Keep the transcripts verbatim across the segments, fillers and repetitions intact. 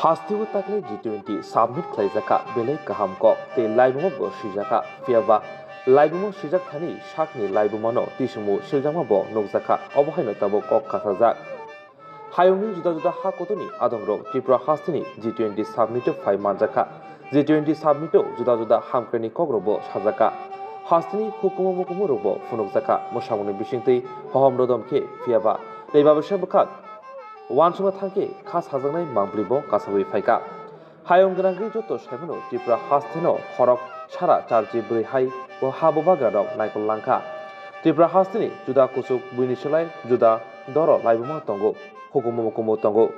Hasteo takle G twenty submit khlaijakha, belai kaham kok tei laibuma bo swijakha. Phiyaba laibuma swijak thani sakni laibumano tisingbo siljakma bo nukjakha, obo haino tabuk kok kasajak. Hayungni juda juda ha kotorni adongrok Tripura hasteni G twenty submit-o phai manjakha. G twenty submit-o juda juda hamkrenni kokrokbo sajakha. Hasteni hukumu mukumurokbo phunukjakha, mwsamungni bisingtwi hohom rodom khe phiyaba tei babisa bwkhak uansukna thangkhe kha sajaknai mangpilibo kasawi phaikha. Hayung gwnangwi joto saimano Tripura hasteno khorok sara charchi bwrwi hai bo ha bubagrarok naikol langkha. Tripura hasteni juda kuchuk buini slai juda doro laibuma tongo, hukumu mukumu tongo.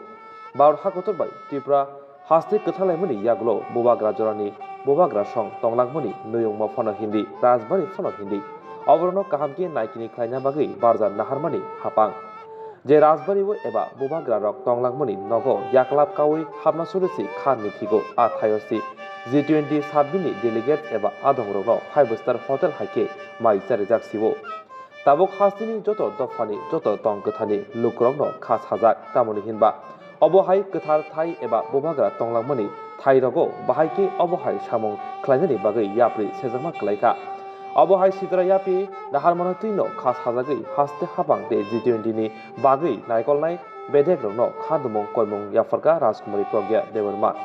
Bharat hakotor bai Tripura haste kwthar laimani yagulo bubagra jorani bubagra song tonglangmani nuyungma phano hindi, rajbari phano hindi. Oborokno kaham khe naikini khlaina bagwi barja naharmani hapang. Je rajbari-o eba bubagrarok tonglangmani nogo yaklap kaui hapna suri si kha mithigo, a thaio si G twenty submit-ni delegates eba adongrokno five star hotel hai khe mai charijak si-o. Tabuk hasteni joto dophani joto tong kwthani lukurokno kha sajak, tamoni hinba obo hai kwthar thai eba bubagra tonglangmani thairogo bahai khe obo hai samung khlainani bagwi yapri sejakma kwlaikha. Obo hai sitra yapri naharmano twino kha sajagwi haste hapang tei G twenty-ni bagwi naikolnai bedekrokno kha dumung koimung yapharkha Rajkumari Pragya Debbarma.